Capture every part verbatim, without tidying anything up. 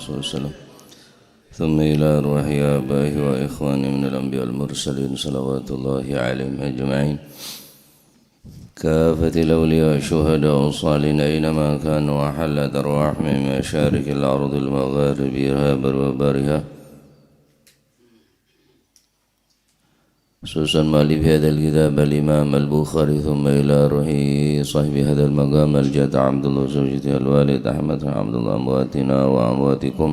والسلام. ثم إلى أرواح آبائه وإخوانه من الأنبياء والمرسلين صلوات الله عليهم أجمعين. كافة الأولياء الشهداء الصالحين أينما كانوا وحلت أرواحهم من مشارق الأرض المغاربها برها وبحرها. خصوصا مؤلف هذا الكتاب الإمام البخاري، ثم إلى روح صاحب هذا المقام الجد عبد الله السوجتي الوالد أحمد بن عبد الله أمواتنا وأمواتكم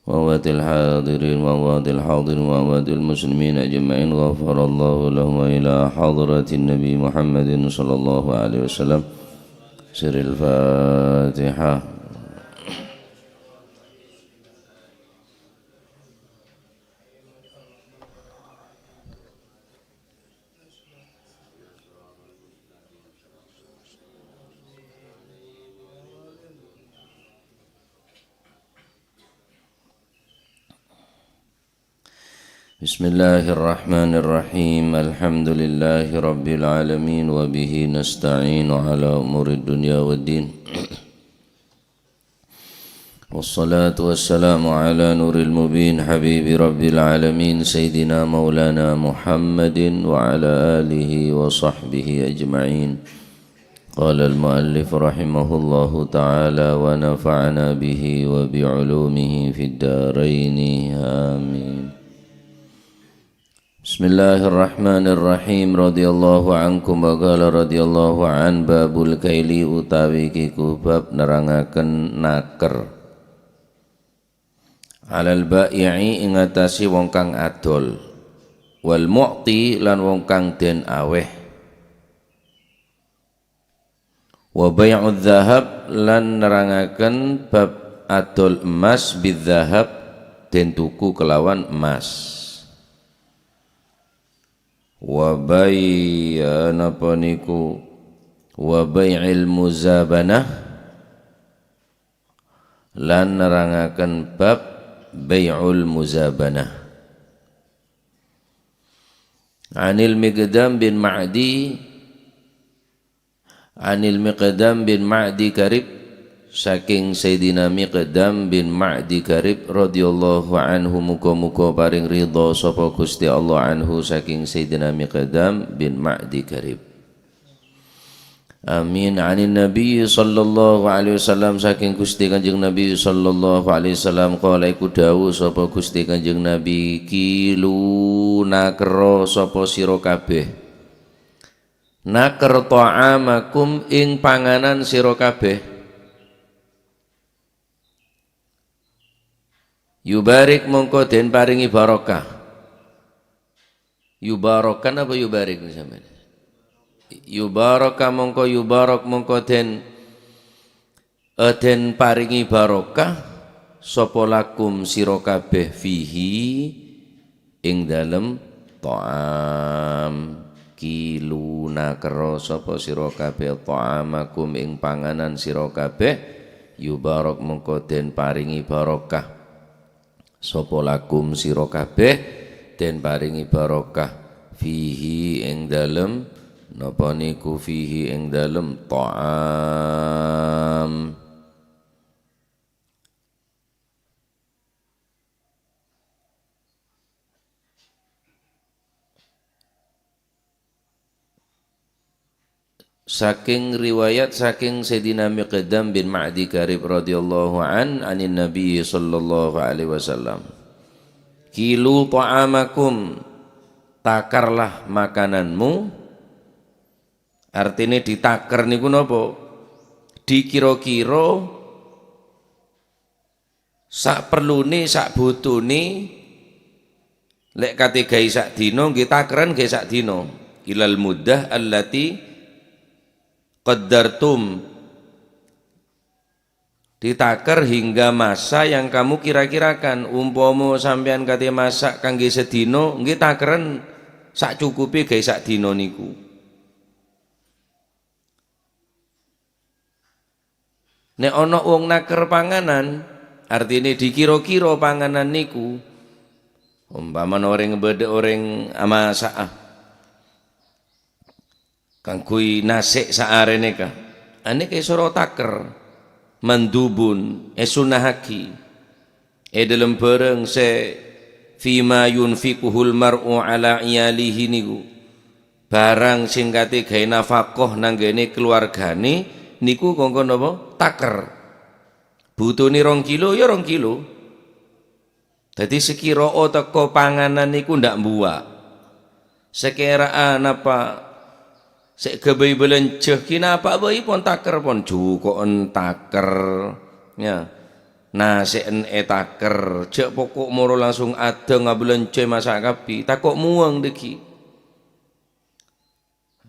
وأموات الحاضرين وأموات الحاضرين وأموات المسلمين أجمعين، غفر الله لهم، وإلى حضرة النبي محمد صلى الله عليه وسلم. سر الفاتحة. بسم الله الرحمن الرحيم. الحمد لله رب العالمين، وبه نستعين على أمور الدنيا والدين. والصلاة والسلام على نور المبين حبيب رب العالمين سيدنا مولانا محمد وعلى آله وصحبه أجمعين. قال المؤلف رحمه الله تعالى ونفعنا به وبعلومه في الدارين. آمين. Bismillahirrahmanirrahim. Radhiyallahu ankum wa qala radhiyallahu an, babul kaili utawi kiku bab nerangaken naker. Alal bai'i ing atase wong kang adol. Wal mu'ti lan wong kang den aweh. Wa bai'udz dzahab lan nerangaken bab adol emas bidz dzahab den tuku kelawan emas. Wa bai-, napa niku? Wa bai'il muzabanah lan nerangaken bab bai'ul muzabanah. Anil Miqdam bin Ma'di Anil Miqdam bin Ma'di Karib, saking Sayyidina Miqdam bin Ma'di Karib radhiyallahu anhu, muga-muga paring ridha sapa Gusti Allah anhu saking Sayyidina Miqdam bin Ma'di Karib. Amin. Anin Nabi sallallahu alaihi wasallam, saking Gusti Kanjeng Nabi sallallahu alaihi wasallam, qala iku dawuh sapa Gusti Kanjeng Nabi, "Kilu nakero sapa sira kabeh." Naker ta'amakum ing panganan sira kabeh. Yubarik mongko den paringi barokah. Yubarokan apa yubarik sampeyan? Yubaraka mongko yubarok mongko den Eh, den paringi barokah sapa lakum sira kabeh fihi ing dalem ta'am. Kilu nakero sapa sira kabeh ta'amakum ing panganan sira kabeh, yubarok mengko den paringi barokah. Sapa lakum sira kabeh den paringi barokah fihi ing dalem, napa niku fihi ing dalem ta'am. Saking riwayat saking Sayyidina Miqdam bin Ma'di Karib radhiyallahu an, anin Nabi sallallahu alaihi wasallam. "Kilu ta'amakum," takarlah makananmu. Artine ditaker niku napa? Dikira-kira Saperlune, sabutune, lek kategai sak dino, nggih takeren nggih sak dino. Ilal muddah allati qaddartum. Ditaker hingga masa yang kamu kira-kirakan. Umpama sampeyan kate masak kangge sedino, nggih takeren sak cukupe gawe sak dino niku. Nek ana wong naker panganan, artine dikira-kira panganan niku, umpamane oreng badha oreng amasa'a kaangguy nasek saarene ka, aneke soro taker, mandubun, esunnahagi. È dhâlem bhârâng sè fima yunfiquhul mar'u ala iyalihi niku, bhârâng sè èngghâ' ghâbây nafaqah nangghuy kalowarghâna niku kongkon napa? Taker. Bhutowa rong kilo, ya rong kilo. Dhâddhi sakèra tèko panganan niku ndak mbuwâ'. Sakèra'a napa sè èghâbây bâlânjhâ, ghi' napa bhâi pon taker, pon jhuko'en taker, ya. Nasè'en ètaker, jhâ' poko' moro langsung adhâng abâlânjhâ èmasa' kabbhi, tako' mowang dhâggi'.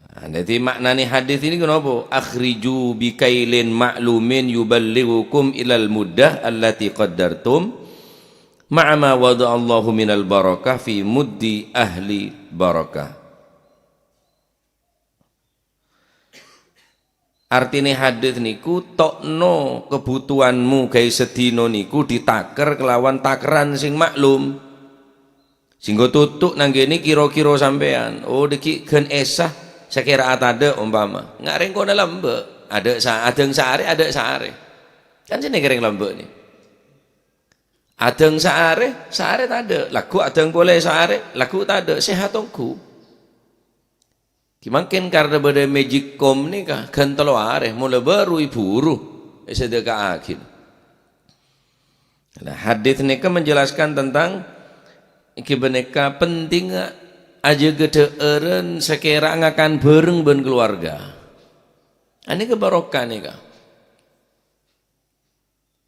Nah, dhâddhi ma'nana hadis ini kenapa? "Akhriju bikailin ma'lumin yuballighukum ilal muddah allati qaddartum, ma'a ma wada'allahu minal barakah fi muddi ahli barakah." Artèna hadis niku, to'no kabhutowanmu ghâbây sadhina niku ditaker kalawan takeran sè ma'lum. Sèngghâ tutto' nangghuy kiro-kiro sampèyan. Oh, dhâggi' ghân èsa sakèra'a tadâ' ompama. Nga' rèng kona lambâ'. Adâ' sa-, adhâng saarè, adâ' saarè. Kan sè nèka rèng lambâ' nè. Adhâng saarè, saarè tadâ'. Lagghu' adhâng polè saarè, lagghu' tadâ'. Sehat ongghu. Ghi' mangkèn karna bâdâ magicom nèka, ghân tello arè, mola bhuru è-bhuru èsadhâka'aghi. Nah, hadis nèka menjelaskan tentang ghi' panèka pentingnga ajâgâ dhâ'ârân sakèra ngakan bhâreng bân kalowarga. Anèka barokah nèka.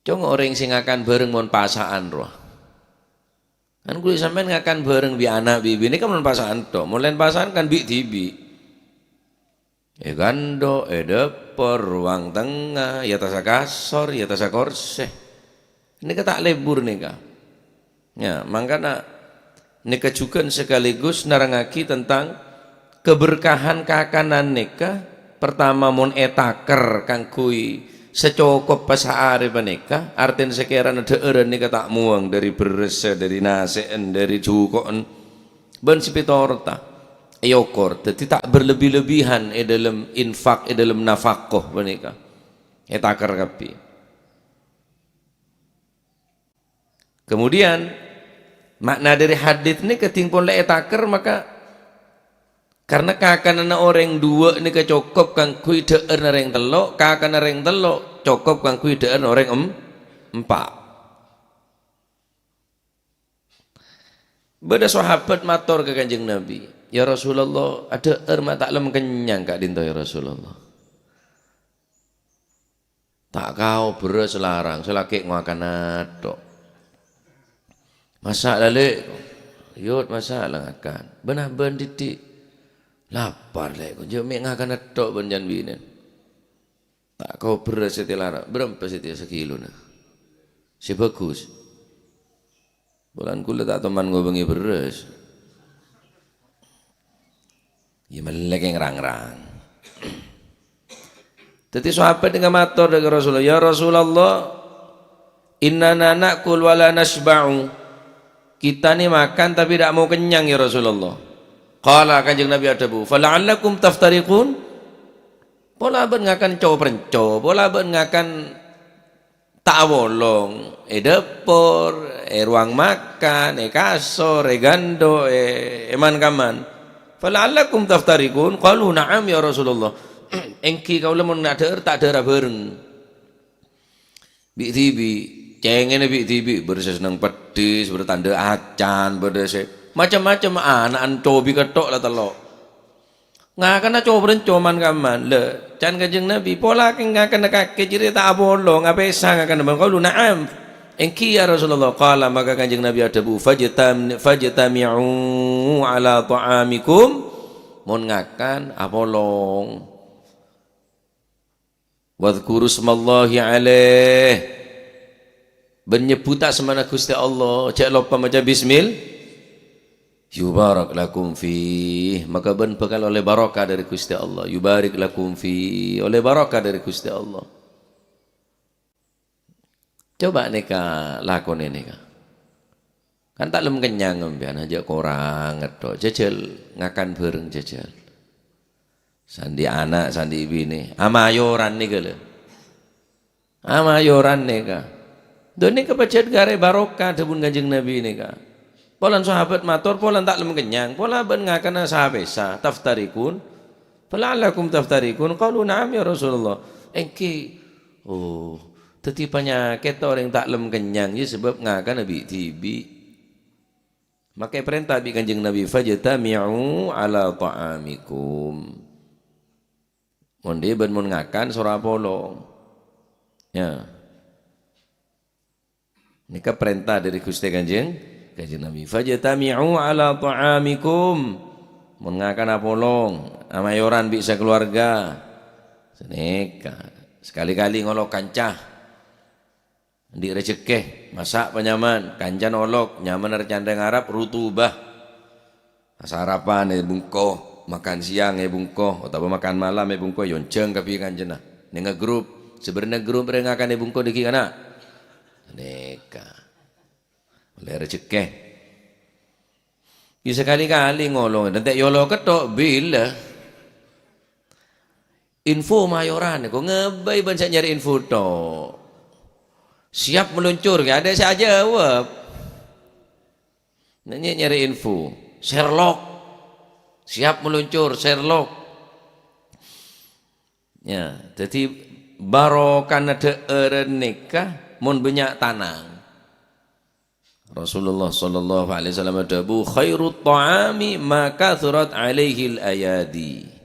Cong orèng sè ngakan bhâreng mon pasa'an rowa. Kan kulâ sampèyan ngakan bhâreng bi' ana' bi' binè kan mon pasa'an tok. Mon laèn pasa'an kan bi'-dhibi'. È ghândhu', è dâpor, ruang tengnga, è attassa kasor, è attassa korsè. Nèka ta' lebur nèka. Ya, mangkana nèka jhughân sekaligus nerrangngaghi tentang keberkahan kakanan nèka. Pertama, mon ètaker kaangghuy sacokoppa saarè panèka, artèna sakèrana dhâ'ârân nèka ta' mowang dhâri bherressa, dhâri nasè'en, dhâri jhuko'en, bân sè pètorotta èokor. Dhâddhi ta' berlebih-lebihan è dhâlem infak, è dhâlem nafaqah panèka. Ètaker kabbhi. Kemudian, makna dhâri hadis nèka dhing pon la ètaker, maka karna kakananna orèng duwâ' nèka cokop kaangghuy dhâ'ârna rèng tello', kakananna rèng tello' cokop kaangghuy dhâ'ârna orèng em-, empa'. Bâdâ sahabat mator ka Kanjeng Nabi, "Ya Rasulullah, adhâ'âr ma' ta' lem kennyang ka'dinto, ya Rasulullah." Ta' kao bherrâs larang, sè lakè' ngakana tok. "Masa' la, Lè'." "Yot, masa' la ngakan." "Bân abân dhiddhi'." "Lapar, Lè', ko' jhâ' mè' ngakana tok bân can binèn." Ta' kao bherrâs sè tè larang, "Bârâmpa sè tèya sakilona?" "Sè bhâghus." Polana kulâ ta' toman ngobângè bherrâs. Iyâ mellè kèng rang-rang. Dhâddhi sahabat nèka mator dâ' ka Rasulullah, "Ya Rasulullah, innana na'kul wa la nasyba'u." Kita ni makan tapi tidak mau kenyang, ya Rasulullah. Qala, Kanjeng Nabi adhâbu, "Fala'allakum taftariqun?" Pola bân ngakan co-prenco, pola bân ngakan ta' awolong, è dâpor, è ruang makan, è kasor, è ghândhu', è, è man-kamman. "Fala'allakum taftariqun?" Qalu, "Na'am, ya Rasulullah." Èngghi kaulâ mon adhâ'âr ta' adhâ'âr bhâreng. Bi'-dhibi', cèngèna bi'-dhibi', bâdâ sè senneng peddhis, bâdâ tandhâ acan, bâdâ sè macem-macem, ana'na cobi kettok la tello'. Ngakana co-prenco man-kamman. Lè, can Kanjeng Nabi, pola kèng ngakana kakè jârèya ta' apolong, apèsa ngakana bân kaulâ? Na'am. Èngghi, ya Rasulullah. Qala, maka Kanjeng Nabi adhâbu, "Fajtam-, fajtami'u ala ta'amikum." Mon ngakan, apolong. "Wadzkuru smallahi alaih." Bân nyebbhuta asmana Ghustè Allah, jhâ' loppa maca bismil-, "Yubarak lakum fih." Maka bân bhâkal ollè barokah dhâri Ghustè Allah. "Yubarik lakum fih." Ollè barokah dhâri Ghustè Allah. Coba nèka lakonè nèka. Kan ta' lem kennyang sampèyan, jhâ' korang ngettok. Jhâjhâl ngakan bhâreng jhâjhâl. Sandhi ana', sandhi binè. Amayoran nèka lho. Amayoran nèka. Dhâ' nèka pajhât ghârâ barokah dhâbuna Kanjeng Nabi nèka. Polana sahabat mator, "Polana ta' lem kennyang, pola bâ'na ngakana saha pèsa, taftarikun? Fala'allakum taftarikun?" Qalu, "Na'am ya Rasulullah." Èngghi, oh, dhâddhi panyakèt orèng ta' lem kennyang, ya sabâb ngakana bi'-dhibi'. Maka èparènta bi' Kanjeng Nabi, "Fajtami'u ala ta'amikum." Mon dhibi' bân mon ngakan soro apolong. Ya. Nèka parènta dhâri Ghustè Kanjeng, Kanjeng Nabi. "Fajtami'u ala ta'amikum." Mon ngakan apolong, amayoran bi' sakeluarga. Sanèka. Sakali-kali ngolok kanca. Andi' rejhekkè, masa' panyaman, kancana olok, nyamana rè can rèng Arab, rutubah. Sarapan è bungko, makan siang è bungko, otabâ makan malam è bungko, èyonjhâng kabbhi kancana. Neng grup, sabârâna grup rè ngakan è bungko dhâggi' kana'. Nèka. Ollè rejhekkè. Iyâ sakali-kali ngolok, nanti yolo kettok, bilâ. Info mayoran, kok ngabâi bân sè nyarè info tok. Siap meluncur, ghi' adâ' sè ajâwâb. Nanya nyarè info. Sherlock. Siap meluncur, Sherlock. Ya, dhâddhi barokana dhâ'ârân nèka mon bânnya' tanang. Rasulullah sallallahu alaihi wasallam adhâbu, "Khairut ta'ami ma kathurat alaihil ayadi."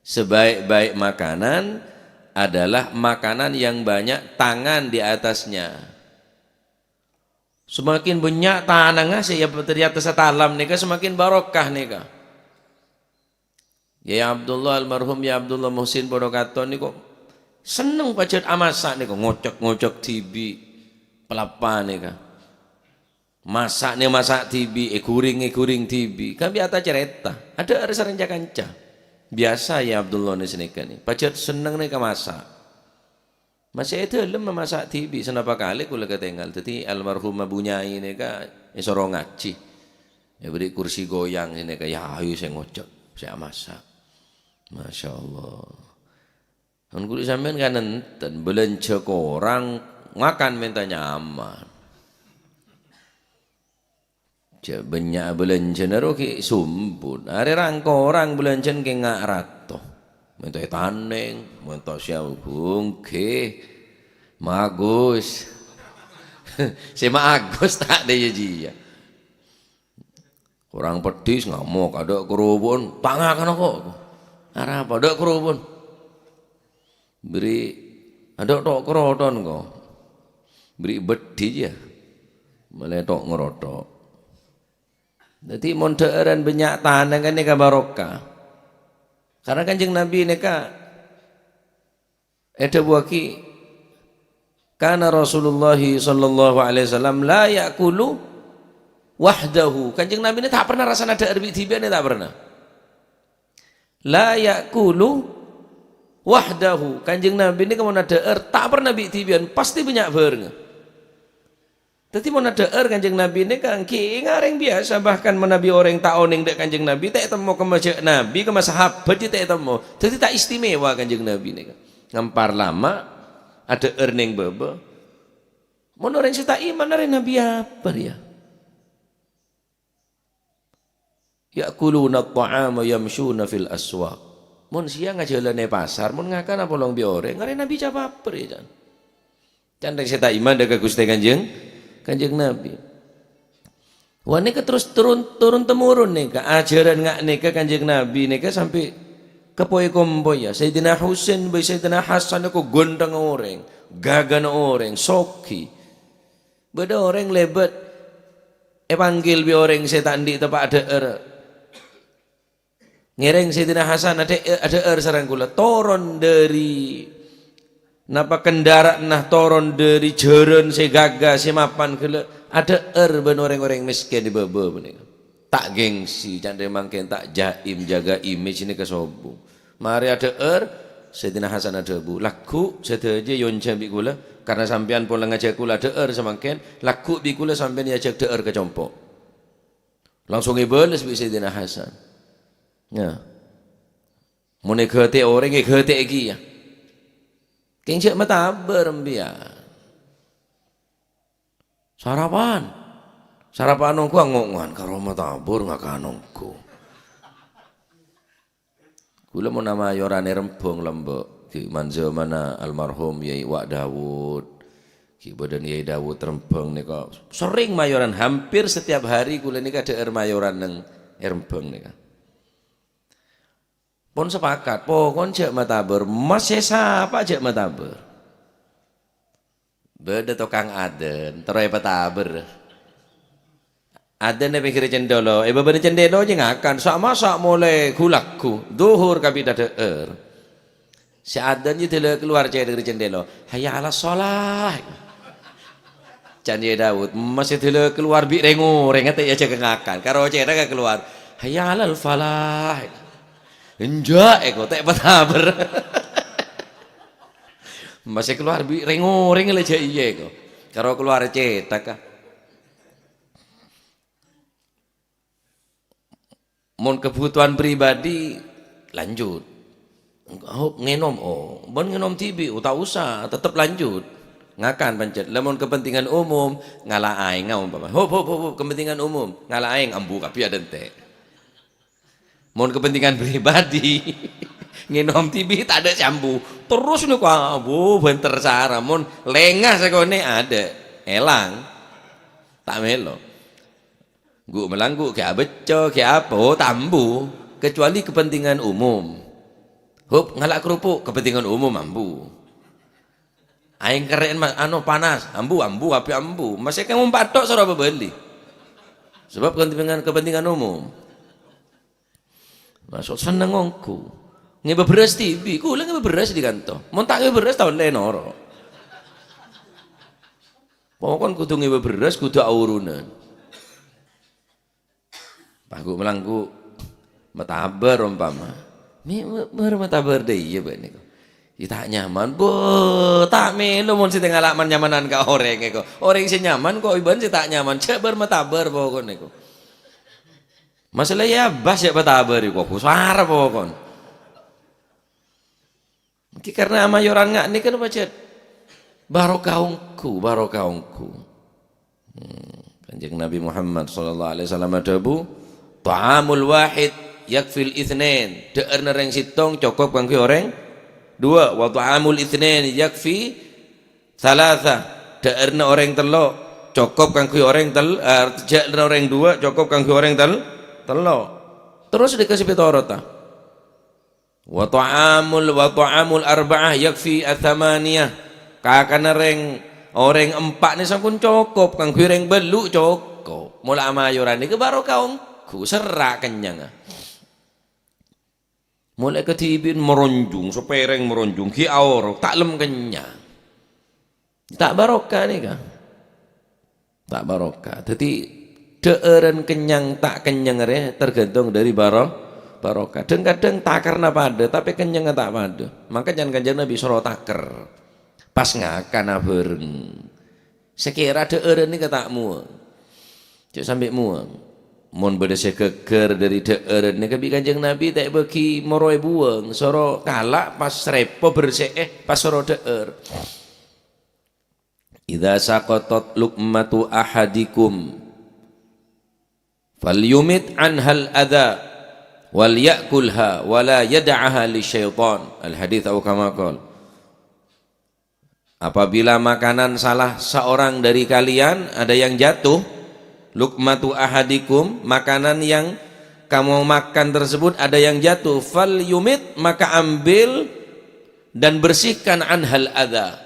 Sebaik-baik makanan adalah makanan yang banyak tangan di atasnya. Semakin bânnya' tanangnga sè ya, ternyata satalam nèka semakin barokah nèka. Yai Abdullah, almarhum Yai Abdullah Muhsin padâ katon nèko senneng pajhât amasa' nèko, ngocok-ngocok dhibi' palapa nèka. Masa' nè masa' dhibi', èghuring-èghuring dhibi'. Kabbhi acarèta. Adhâ'âr sareng ca-kanca. Biyasa Yai Abdullah nè sanèka nè. Pajhât senneng nèka masa'. Masè è dâlem masa' dhibi', sanapa kalè kaulâ katèngal. Dhâddhi, almarhum Abu Nyai nèka èsoro ngajhi. Èberri' kursi goyang sè nèka, "Ya, ayo sè ngocok, sè amasa'." Masya Allah. Mon kulâ sampèyan kan enten, bâlânjhâ korang, makan mènta nyaman. Jhâ' bânnya' bâlânjhâna ro ghi' sumbut. Arè rang-korang bâlânjhâna kèng nga' rato. Mènta ètanèng, mènta sè abhungkè. Magus. Sè magus ta' dâjâ jiyâ. Korang peddhis ngamok, adâ' kerubun, ta' ngakana ko'. Arapa, adâ' kerubun. Bâri' adâ' to'-karoton ko'. Bâri' beddhi, yâ. Malè to'-ngarotho'. Dhâddhi, mon dhâ'ârân bânnya' tanang kan nèka barokah. Karna Kanjeng Nabi nèka èdhâbuwâghi, "Kana Rasulullah sallallahu alaihi wasallam la ya'kulu wahdahu." Kanjeng Nabi nèka ta' pernah rassana dhâ'âr bi'-dhibi'ân, ta' pernah. La ya'kulu wahdahu. Kanjeng Nabi nèka mon adhâ'âr, ta' pernah bi'-dhibi'ân, pastè bânnya' bhârengnga. Dhâddhi mon adhâ'âr Kanjeng Nabi nèka èngghi ngarèng biyasa, bahkan manabi orèng ta' onèng dâ' Kanjeng Nabi, ta' ètemmo kemma jhâ' Nabi, kemma sahabat jiyâ ta' ètemmo. Dhâddhi ta' istimewa Kanjeng Nabi nèka. Ngampar lama, adhâ'âr neng bâbâ. Mon orèng sè ta' iman, arè Nabi apa rèya? "Ya'kuluna at-ta'ama yamshuna fil aswaq." Mon sèyang ajhâlân è pasar, mon ngakan apolong bi' orèng, arè Nabi ca-, baper, yâ, can. Can rèng sè ta' iman dâ' ka Ghustè Kanjeng, Kanjeng Nabi. Wah, nèka terros turun, turun temurun nèka, ajhârân nga' nèka Kanjeng Nabi nèka sampè' kapoy-kompoy, yâ. Sayyidina Husain bân Sayyidina Hasan nèko ghânthengnga orèng, ghâghâna orèng, soghi. Bâdâ orèng lèbât èpanggil bi' orèng sè ta' andi' teppa' adhâ'âr. Ngèrèng Sayyidina Hasan adhâ-, adhâ'âr sareng kaulâ. Toron dâri, napa, kendara'anna toron dâri jhârân sè ghâghâ sè mapan ghellâ', adhâ'âr bân orèng-orèng mèskèn è bâbâ panèka. Ta' gengsi, can rèng mangkèn ta' jaim, jâgâ image nèka sobung. Marè adhâ'âr, Sayyidina Hasan adhâbu, "Lagghu' sadhâjâ èyonjhâng bi' kaulâ, karna sampèyan pola ngajhâk kaulâ adhâ'âr samangkèn, lagghu' bi' kaulâ sampèyan èajhâk dhâ'âr ka compo'." Langsung èbâles bi' Sayyidina Hasan. Yâ. Mon èghâtè'è orèng, èghâtè'è kèya. Kèng jhâ' matabâr, empèyan. Sarapan. Sarapan ongghu ango'-ngo'an, karo matabur ngakan ongghu. Kaulâ mon amayoran è Rembhâng, Lembâ', ghi' man-jhâmanna almarhum Yai Wa' Daud. Ghi' bâdâna Yai Daud Rembhâng nèka serrèng mayoran, hampir setiap hari kaulâ nèka dhâ'âr mayoran neng è Rembhâng nèka. Pon sepakat, pokon jhâ' matabur, massè sapa jhâ' matabur. Bâdâ tokang adân, terro èpatabur. Adân è pèngghirrâ cendhâlâ, è bâbâna cendhâlâ jiyâ ngakan, sa'-masa' molè ghu-lagghu, dhuhur kabbhi tadhâ'âr. Sè adân jiyâ dâlâ kalowar cè' dhâri cendhâlâ, "Hayya 'alas shalah." Can Yai Daud, massè dâlâ kalowar bi' rèng-orèng, ta' èajhâk ngakan. Karo cèṭakka kalowar, "Hayya 'alal falah." Enjâ', èko, ta' èpatabur. Massè kalowar bi' rèng-orèng la jhâ' iyâ, èko. Karo kalowar cèṭakka. Mon kebutuhan pribadi, lanjut. Oh, ngènom, oh. Mon ngènom dhibi', oh, ta' osa, tetep lanjut. Ngakan pancèt. Lamon kepentingan umum, ngala' aèngnga umpama. Hop, hop, hop, hop, kepentingan umum, ngala' aèng, ambu kabbhi adântè'. Mon kepentingan pribadi, ngènom dhibi' tadâ' sè ambu. Terros nèko, ambu, bhânter sara. Mon lènga sakonè' adâ', èlang. Ta' mèlo. Ghu' malanggu', ghi' abâcco, ghi' apa, oh, ta' ambu. Kecuali kepentingan umum. Hop, ngala' kerupuk, kepentingan umum, ambu. Aèng kerrè'en, ma-, ano, panas, ambu, ambu, api ambu. Massè kèng ompa' tok soro abâbâli. Sebab kepentingan, kepentingan umum. Maksud senneng ongghu. Ngèbâ bherrâs dhibi', kaulâ ngèbâ bherrâs dhi kanto. Mon ta' ngèbâ bherrâs, ta' ollè noro'. Pokon kodhu ngèbâ bherrâs, kodhu aoronan. Paggu' malanggu', matabâr ompama. Mè', mè', bâr matabâr dâ' iyâ bâ'na nèko. Iyâ ta' nyaman, bâ, ta' mèlo mon sè tèngala man-nyamanan ka orèng nèko. Orèng sè nyaman ko' bân sè ta' nyaman, jhâ' bâr matabâr pokon nèko. Masalah iyâ bâs jhâ' matabâr nèko, kusara pokon. Ènggi karna amayoran nga' nèka napa, Cèt? Barokah ongghu, barokah ongghu. Hmm, Kanjeng Nabi Muhammad sallallahu alaihi wasallam adhâbu, "Ta'amul wahid yakfil itsnain." Dhâ'ârna rèng sèttong cokop kaangghuy orèng duwâ'. "Wa ta'amul itsnain yakfi tsalatsa." Dhâ'ârna orèng tello' cokop kaangghuy orèng tel-, eh, dhâ'ârna orèng duwâ' cokop kaangghuy orèng tel-, tello'. Terros dhika sè pètorotta. "Wa ta'amul, wa ta'amul arba'ah yakfi ats-tsamaniyah." Kakanna rèng, orèng empa' nè sampon cokop, kaangghuy rèng bâllu' cokop. Mola amayoran nèka barokah ongghu, serra' kennyanga. Mola kadhibi'en maronjhung, sapèrèng maronjhung, ghi' aoro, ta' lem kennyang. Ta' barokah nèka. Ta' barokah. Dhâddhi, dhâ'ârân kennyang ta' kennyang rè tergantung dhâri baro-, barokah. Dhâng-kadhâng takerra padâ, tapè kennyangnga ta' padâ. Mangka can Kanjeng Nabi soro taker. Pas ngakan abhâreng. Sakèra dhâ'ârân nèka ta' muwâng. Jhâ' sampè' muwâng. Mon bâdâ sè ghâggâr dhâri dhâ'ârân nèka bi' Kanjeng Nabi ta' èbâghi moro èbuwâng, soro kala' pas rèpo bersè'è, pas soro dhâ'âr. "Idza saqatat luqmatu ahadikum, falyumit anhal adza, wal ya'kulha, wa la yada'aha lisyaitan." Al-hadits au kama qal. Apabila makanan salah seorang dari kalian ada yang jatuh, luqmatu ahadikum, makanan yang kamu makan tersebut ada yang jatuh, falyumit, maka ambil dan bersihkan anhal adza.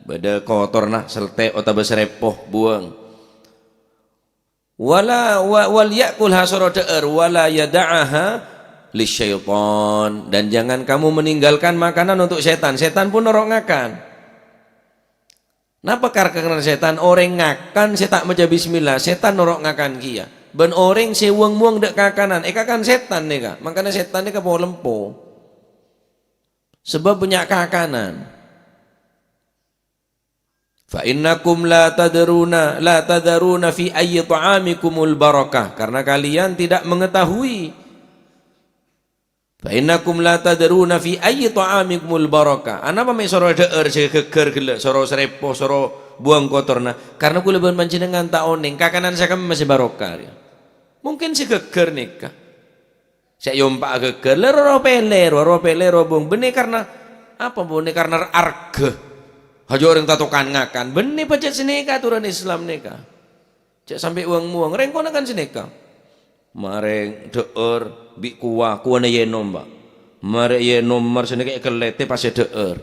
Bâdâ kotorna, seltè' otabâ sarèpo, buwâng. Wala, wa, wal ya'kulha soro dhâ'âr, wala yada'aha lisyaitan. Dan jangan kamu meninggalkan makanan untuk setan. Setan pun noro' ngakan. Napa kar-, karena setan? Orèng ngakan sè ta' maca bismillah, setan noro' ngakan kèya. Bân orèng sè wâng-muwâng dâ' kakanan, èkakan setan nèka. Mangkana setan nèka polempo. Sebab bânnya' kakanan. "Fa innakum la tadruna, la tadruna fi ayyi ta'amikumul barakah." Karena kalian tidak mengetahui. "Fa innakum la tadruna fi ayyi ta'amikumul barakah." Anapa mè' soro dhâ'âr sè ghâggâr ghellâ', soro sarèpo, soro buwâng kotorra, karna kaulâ bân panjhennengngan ta' onèng kakanan sè kemma sè barokah, rèya. Mungkin sè ghâggâr nèka. Sè èompa' ghâggâr, lè ro-, ro pèlè, ro-, ro pèlè, ro buwâng. Bânnè karna apa, bânnè karna arghâ. Haju orèng tatokan ngakan. Bânnè pajhât sanèka aturan Islam nèka. Jhâ' sampè' wâng-muwâng. Rèng kona kan sanèka. Marè dhâ'âr bi' kowa, kowana èènom, Pak. Marè èènom, mar sanèka èkellètè pas èdhâ'âr.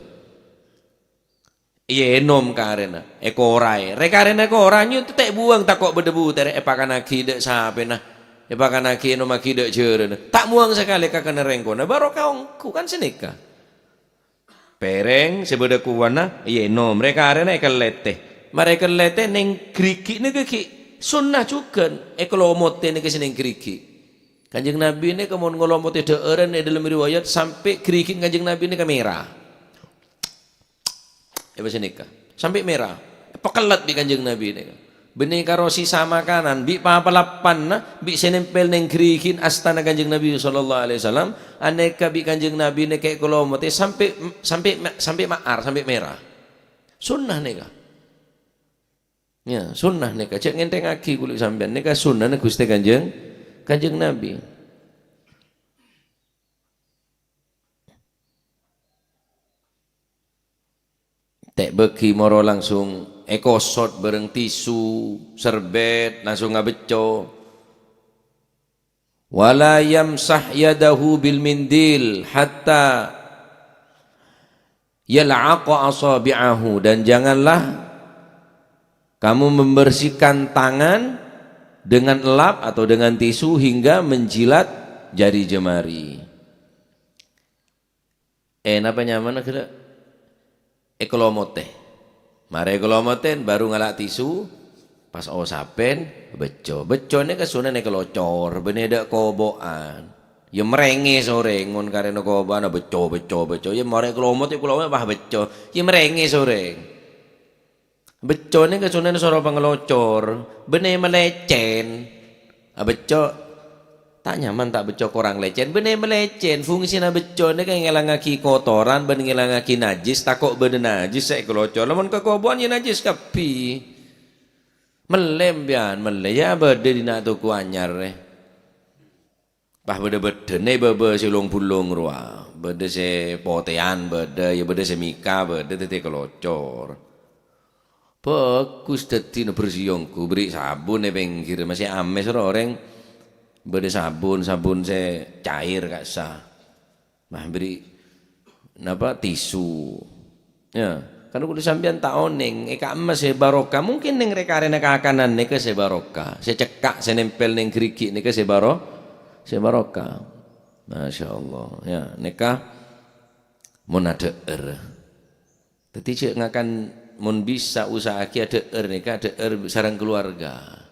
Èènom karèna, èkoraè. Rè karèna èkora, nyu tè' buwâng tako' bâdâ butèrè, èpakannaghi dâ' sapèna, èpakannaghi ènomaghi dâ' jhârâna. Ta' muwâng sakalè kakanan rèng kona, barokah ongghu, kan sanèka. Pèrèng sè bâdâ kowana èènom, rè karèna èkellètè. Marè èkellètè neng ghârighi' nèka ghi' sunnah jhughân, èkalomotè nèka sè neng ghârighi'. Kanjeng Nabi nèka mon ngalomotè dhâ'ârân è dâlem riwayat sampè' ghârighi'na Kanjeng Nabi nèka mèra. È bâsa nèka. Sampè' mèra. Èpakellèt bi' Kanjeng Nabi nèka. Bânnè karo sisa makanan, bi' papalappanna, bi' sè nèmpèl neng ghârighi'na astana Kanjeng Nabi sallallahu alaihi wasallam, anèka bi' Kanjeng Nabi nèka èkalomotè sampè', sampè', sampè' ma'ar, sampè' mèra. Sunnah nèka. Ya, sunnah nèka. Jhâ' ngènthèngngaghi kaulâ sampèyan. Nèka sunnahna Ghustè Kanjeng, Kanjeng Nabi. Tè' bâgi moro langsung èkosot bâreng tisu, serbèt, langsung abecco. "Wa la yamsah yadahu bil mindil hatta yal'aqa asabi'ahu," dan janganlah kamu membersihkan tangan dengan elap atau dengan tisu hingga menjilat jari jemari. Eh, napa nyamana ghellâ'? Èkalomotè. Marè èkalomotè, baru ngala' tisu, pas osapèn, becco. Becco nèka sunnah nèka locor, bânnè dâ' kobo'an. Ya marèngè sè orèng, mon karèna kobo'an, becco, becco, becco. Ya marè èkalomotè, èkalomotè, pas becco. Ya marèngè sè orèng. Becco nèka sunnahna soro pangalocor, bânnè malècèn. Abecco, ta' nyaman ta' becco korang lècèn, bânnè malècèn. Fungsina becco nèka ngèlangngaghi kotoran bân ngèlangngaghi najjhis, tako' bâdâ najjhis sè èkalocor. Lamon ka kobo'an ya najjhis kabbhi. Mellè empèyan, mellè ya bâdâ è dinna' toko anyar, eh. Pas bâdâ bâddhâna bâbâ sè long-bulong rowa, bâdâ sè potèyan, bâdâ, ya bâdâ sè mèka, bâdâ dhâddhi kalocor. Bhâghus dhâddhina bersè ongghu, bherri' sabun è pèngghir, masè amès ro orèng bâdâ sabun, sabun sè cair ka'issa. Nah, bherri', napa, tisu. Ya, kan kaulâ sampèyan ta' onèng, è ka'emma sè barokah. Mungkin neng rè-karèna kakanan nèka sè barokah. Sè cekka', sè nèmpèl neng ghârighi' nèka sè baro-, sè barokah. Masya Allah. Ya, nèka mon adhâ'âr. Dhâddhi jhâ' ngakan, mon bisa usaha'aghi adhâ'âr nèka, adhâ'âr sareng keluarga.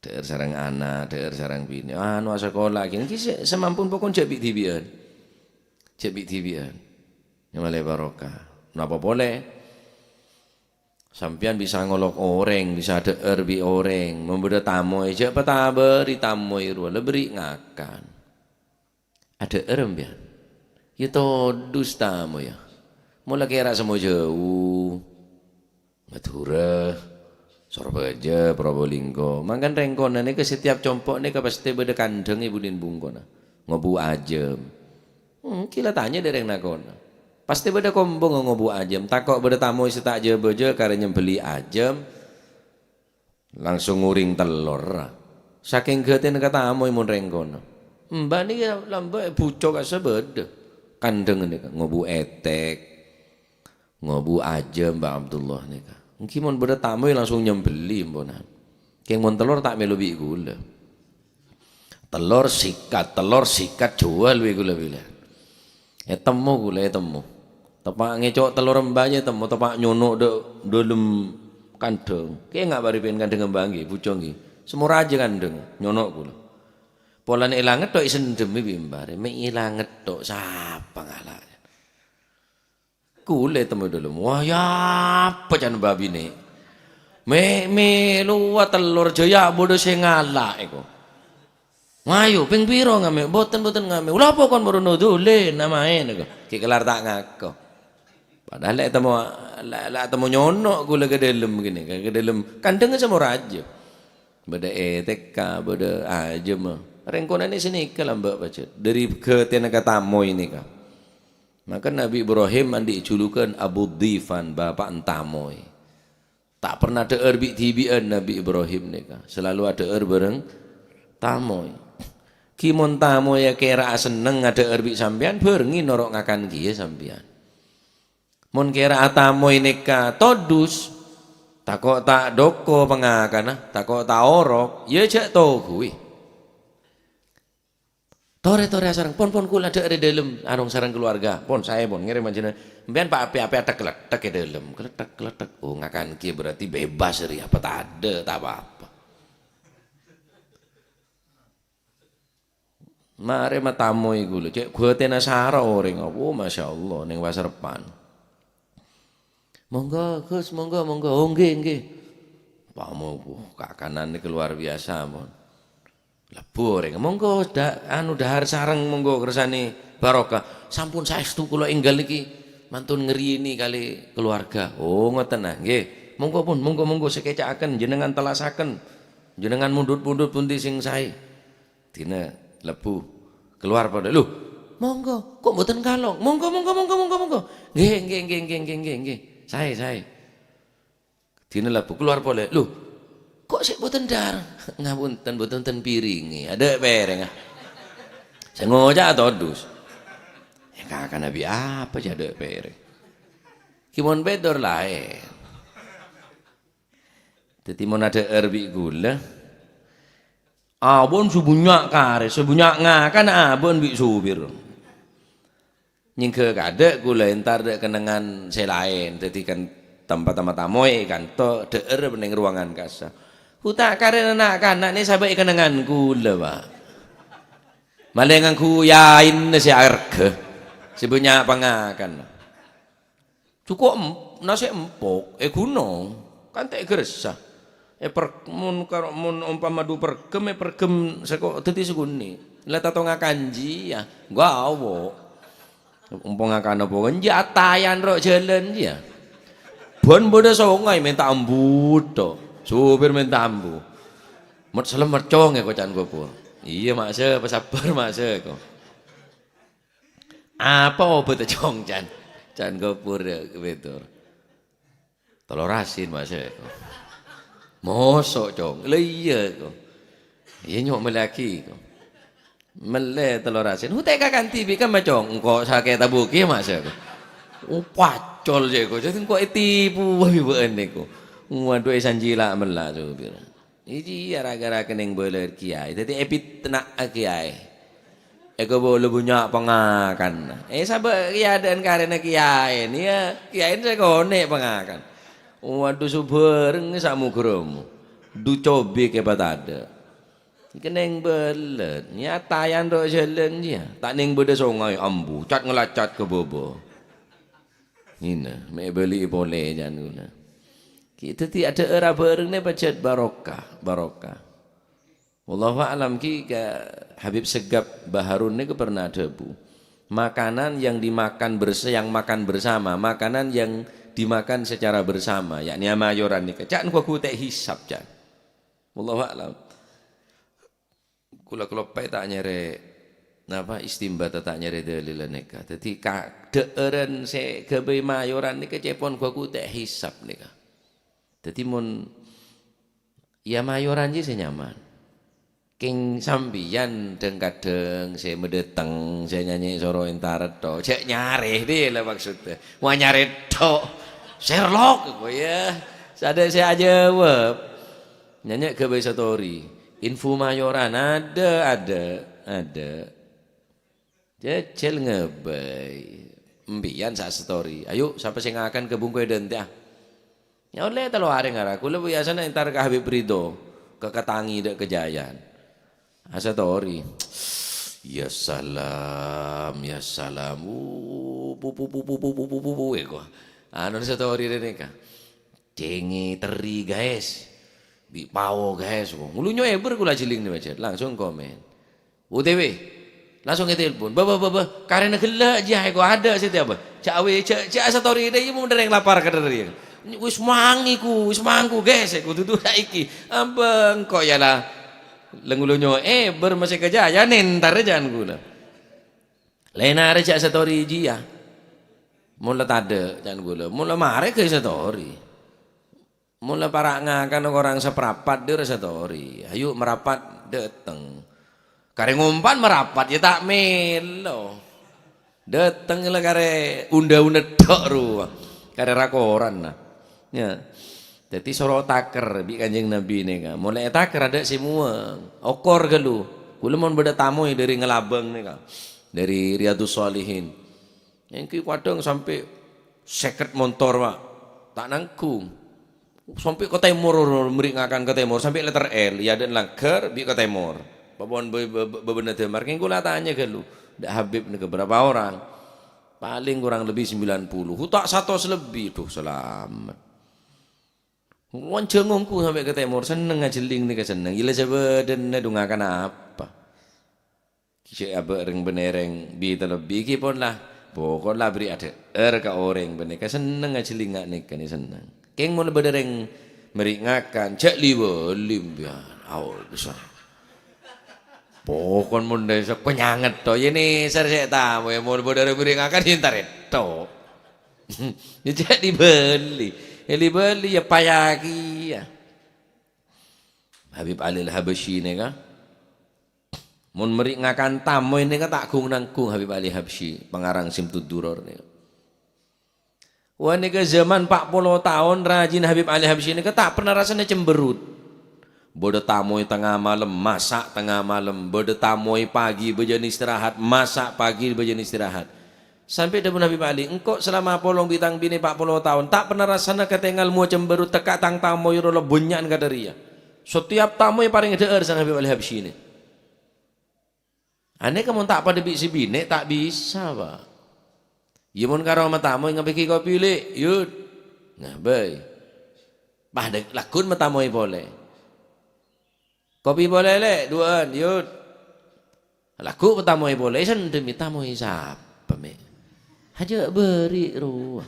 Dhâ'âr sareng ana', dhâ'âr sareng binè. Anu, asakola ghi, ghi sè, sè mampu pokok jhâ' bi'-dhibi'ân. Jhâ' bi'-dhibi'ân. Nyamalè barokah. Napa polè? Sampèyan bisa ngolok orèng, bisa dhâ'âr bi' orèng. Mon bâdâ tamoy, jhâ' patabâri tamoy rowa, la bherri' ngakan. Adhâ'âr empèyan. Ya todus tamoy, ya. Mola kèra semmo jhâu. Madhurâ, Sorbhâjâ, Probolinggo. Mangkana rèng kona nèka setiap compo' nèka pastè bâdâ kandhâng è budina bungkona. Ngobu ajâm. Hmm, ghi la tanya dâ' rèng nakona. Pastè bâdâ kombongnga ngobu ajâm. Tako' bâdâ tamoy sè ta' jhâ-bâjâ karè nyembelli ajâm. Langsung ngoring tellor. Sakèng ghâtèna ka tamoy mon rèng kona. Mbah nèka lambâ' è buco ka'issa bâdâ. Kandhâng nèka ngobu ètèk. Ngobu ajâm, Mbah Abdullah nèka. Ènggi mon bâdâ tamoy langsung nyembelli, emponan. Kèng mon tellor ta' mèlo bi' kaulâ. Tellor sikat, tellor sikat juwâl bi' kaulâ bilân. Ètemmo kaulâ, ètemmo. Teppa' ngèco' tellor embâ jâ ètemmo, teppa' nyono' dâ', dâlem kandhâng. Kènga' bâri' pèn kandhâng embâ ènggi, buco ènggi. Semmo rajâ kandhâng, nyono' kaulâ. Polana èlang ètto' èsendhemmè bi' embâ rè, mè' èlang ètto', sapa ngala'. Kaulâ ètemmo dâlem. Wah, ya apa can babinè? Mè', mè' lowa tellor jâ ya bâdâ sè ngala' èko. Mayu, pèng piro ngamè'? Bhunten, bhunten ngamè'. Ula apa kon moro nodulè namaè nèko. Ghi' kellar ta' ngako. Padahal la ètemmo, la, la ètemmo nyono' ghulâ ka dâlem ghânèka, ka dâlem kandhângnga Samorajâ. Bâdâ ètèka, bâdâ ajâm. Rèng konana sanèka lambâ' pajhât. Dâri ghâtèna ka tamoy nèka. Maka Nabi Ibrahim andi' julukan Abu Dhifan, bapa' entamoy. Ta' perna dhâ'âr bi'-dhibi'ân Nabi Ibrahim nèka, salalu adhâ'âr bhâreng tamoy. Ghi mon tamoyya kèra'a senneng adhâ'âr bi' sampèyan, bhârengngè noro' ngakan kèya sampèyan. Mon kèra'a tamoy nèka todus, tako' ta' dhoko pangakanna, tako' ta' orok, ya jhâ' toghuwi. Torè, torè asareng. Pon, pon, kaulâ dhâ'âr è dâlem, arong sareng keluarga. Pon, saè, pon, ngèrèm panjhennengan. Sampèyan pa' apè-apè atèk-kelètthèk è dâlem. Kelètthèk, kelètthèk. Oh, ngakan kèya berarti bebas rèya, apa tadâ', ta' pa-apa. Marè matamoy kaulâ, cè' ghâtèna sara orèng. Oh, masyaallah, neng Pasar Repan. "Monggo, Gus, monggo, monggo." "Oh, ngghi, ngghi." Pamo, wah, kakananna luar biasa, mon. Lebbhu orèng, "Monggo, da-, anu, dhâhar sareng, monggo, kersanè barokah." "Sampun saèstu kaulâ èngghâl nèkè, mantun ngèrèyènè kalè keluarga." "Oh, ngoten, nah, ngghi. Monggo, pon, monggo, monggo, sakèca'aken, jenengan tellasaken. Jenengan mundhut-mundhut pundi sè saè." Dina lebbhu, keluar polè. "Loh, monggo, kok mboten kalong?" "Monggo, monggo, monggo, monggo, monggo." "Ngghi, ngghi, ngghi, ngghi, ngghi, ngghi, ngghi. Saè, saè." Dina lebbhu, keluar polè. "Loh, kok sè mboten dhâr?" "Ngapunten, mboten ten piringè. Adâ' pèrèngnga." Sè ngoca' todus. Ya, kakana bi' apa jhâ' adâ' pèrèng? Ghi mon bâdâ laèn. Dhâddhi mon adhâ'âr bi' kaulâ, abâ'na sè bânnya' karè, sè bânnya' ngakan abâ'na bi' sopir. Nyèngghâ kaadâ' kaulâ èntar dâ' kennengngan sè laèn, dhâddhi kan tempat-tempat tamoy è kanto, dhâ'âr neng ruangan kassa. Hu ta' karè na'-kana' nè sabâ' è kennengngan kaulâ, Pak. Malè ngangghuy yaèna sè arghâ, sè bânnya' pangakan. Jhuko' em-, nasè' empok è ghunong, kan ta' èghâressa. È per-, mon karo, mon ompama du perghem, è perghem sèko-, dhâddhi sakonè'. La tatonga kanji, ya, gawo. Ompama kana pongan, ya, atayan ro' jhâlân, ya. Bân bâdâ songay mènta ambu, to. Sopir mènta ambu. Met-, selamet cong è kocan gopur. Iyâ, Mak, sè, pasabbhâr, Mak, sè, ko. Apa obhâtta, Cong, can? Can gopur, ya, kebetul. Telor asin, Mas, ya, ko. Mosok, Cong? Lah, iyâ, ko. Iyâ, nyok mellèaghi, ko. Mellè telor asin. Hu tèka kanti bi' kemma, Cong? Engko' sakè' tabuki, Mas, ya, ko. Oh, pacol, ya, ko. Jadi engko' ètipu, wah, bi' bâ'na, ko. Waduh, èsanjila mella, sopir. Iyâ, gara-gara kennèng bâlâ kèyaè. Dhâddhi èpitna'a kèyaè. Èkobâlâ bânnya' pangakan. Eh, sabâ' kèyaadâ'ân karèna kèyaè. Iyâ, kèyaè sè konè' pangakan. Waduh, sobhâreng samoghârâmo. Du cobi kè patadâ'. Kennèng bâlâ. Nyatayan ro' jhâlân, iyâ. Ta' nèng bâdâ songay ambu. Cat ngalacat ka bâbâ. Ngènè, mè' èbâli'i polè, can kaulâ. Ghi dhâddhi adhâ'âr abhâreng nè pajhât barokah, barokah. Wallahu a'lam, ghi ka Habib Segap Baharun nèko pernah adhâbu, "Makanan yang dimakan berse-, yang makan bersama, makanan yang dimakan secara bersama, yakni amayoran nèka, ca'na ghu-, ghu ta' èhisab, ca'na." Wallahu a'lam. Kaulâ kaloppaè ta' nyarè, napa, istimbat, ta' nyarè dalil nèka. Dhâddhi, ka-, dhâ'ârân sè ghâbây mayoran nèka cèpon ghu-, ghu ta' èhisab nèka. Dhâddhi, mon, ya, mayoran jiyâ sè nyaman. Kèng sampèyan dhâng-kadhâng sè madâteng, sè nyanyè soro èntar tho. Jhâ' nyarè, dhi la maksodda. Wah, nyarè tho. Sherlock, kok, ya. Sadhâ' sè ajâwâb. Nyanyè ghâbây story. Info mayoran, adâ', adâ', adâ'. Jhâjhâl ghâbây. Empèyan sa-story. Ayo, sapa sè ngakan ka bungkoè dântè', ah. Ya ollè tello arè ngara. Kaulâ biyasana èntar ka Habib Ridho, ka Katangi dâ' Kajayan. Asa tori. Ya salam, ya salam. Wuh, pu, pu, pu, pu, pu, pu, pu, pu, pu, eko. Anu, asa tori rènèka. Cèngè teri, guys. Bi' pao, guys. Ngulu nyo'èbâr kaulâ jhilingna, Mas. Langsung komen. "O T W, Langsung ètelpon, "Bâ, bâ, bâ, bâ, karèna ghellâ' jiyâ, èko adâ' satèya, bâ. Jhâ' awè, jhâ', jhâ' asatore dâ' iyâ mon dhâreng lapar ka dhâri. Wis mangè ku, wis mangku, ges, èko dudu saèki." "Abâ, engko' yâ la. Lèng-, lonyo, eh, bâr masè ka jâ, yâ nèntar jhân ghulâ. Lènarè jhâ' asatore jiyâ. Mon la tadâ', jhân ghulâ. Mon la marè ghâ' satore." Mon la para' ngakan korang saparapat, dâ' rèya satore. Ayo marapat, dâteng. Karè ngompan marapat, yâ ta' mèlo. Dâteng la karè unda-unda tok rowa. Karè ra-koran, nah. Yâ. Dhâddhi soro takèr bi' Kanjeng Nabi nèka. Mon la ètakèr adâ' sè mowang. Okor ghâllu. Ghulâ mon bâdâ tamoy dâri Ngelabang nèka. Dâri Riyadhus Shalihin. Èngghi kadhâng sampè' sèket montor, Pak. Ta' nanggung. Sampè' ka tèmor, mèrèk ngakan ka tèmor, sampè' letter L, yâ, dâ' langghâr, bi' ka tèmor. Bâbâna Damar, kèng kaulâ tanya ghâllu, dâ' Habib nèka bârâmpa orèng? Palèng kurang lebbi sembilan puluh. Hu, ta' satos lebbi. Duh, salamet. Mon jhâ' ngongku sampè' ka tèmor, senneng ajhelling nèka senneng. Ila sabâdâna dhu ngakan apa? Cè' abâ' rèng-bânnè rèng bi' talebbi iki pon la, pokok la bâri' adhâ'âr ka orèng panèka, senneng ajhelling nga' nèka nè senneng. Kèng mon bâdâ rèng mèrèk ngakan, jhâ' li-bâli, mbiyan. Aol, bisa. Pokok mon dâ' sè panyanget to, yâ nèser sè tamoy, mon bâdâ rèng mèrèk ngakan, yâ entar èto. Yâ jhâ' li-bâli. Yâ li-bâli, yâ payâ kèya. Habib Ali Al-Habasyi nèka. Mon mèrèk ngakan tamoy nèka ta' gung-nanggung Habib Ali Habsyi, pangarang Simtud Duror nèka. Wah, nèka zaman empat puluh taon rajina Habib Ali Habsyi nèka ta' pernah rassana cemberut. Bâdâ tamoy tengnga malem, masa' tengnga malem. Bâdâ tamoy pagi bâjâna istirahat, masa' pagi bâjâna istirahat. Sampè' dhâbuna Habib Ali, "Engko' salama apolong bi' tang binè empat puluh taon, ta' pernah rassana katèngal mowa cemberut tekka' tang tamoy rowa bânnya'an kadâ' rèya. Setiap tamoy parèng dhâ'âr," san Habib Ali Habsyi nè. Anèka mon ta' padâ bi' sè binè', ta' bisa, Pak. Iyâ, mon karo matamoy, "Ngabâghi kopi, Lè', Yud." Ngabây. Padâ lagghu' matamoy polè. "Kopi polè, Lè', duwâ'ân, Yud." Lagghu' matamoy polè, sendhem, "Tamoy sapa, mè'?" Ajâ' bâri' rowa.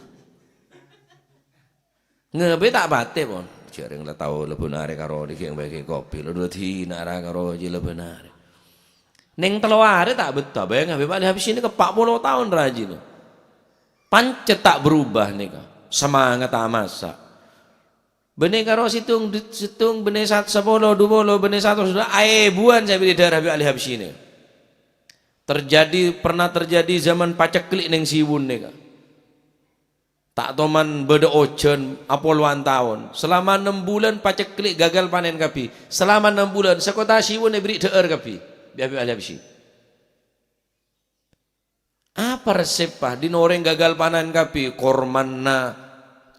Ngabây ta' patè, pon. Jhâreng la tao lebân arè karo dhighi' ngabâghi kopi, lo dua dina ra karo jhi lebân arè. Neng tello arè ta' betta, bâyâng Habib Ali Habsyi nèka empat puluh taon rajina. Pancet ta' berubah nèka. Semangat ta' masa'. Bânnè karo sèttong, sèttong, bânnè sat-, sapolo, dupolo, bânnè satos, aèbuwân sè èbâdâ dhârâ Habib Ali Habsyi nèka. Terjadi, pernah terjadi zaman pacekli' neng Siwun nèka. Ta' toman bâdâ ojhân apolowan taon. Salama ennem bulân pacekli' gagal panen kabbhi. Salama ennem bulân, sakota Siwun èbâri' dhâ'âr kabbhi bi' Habib Ali Habsyi. Apa reseppa? Dhin orèng gagal panen kabbhi, kormana,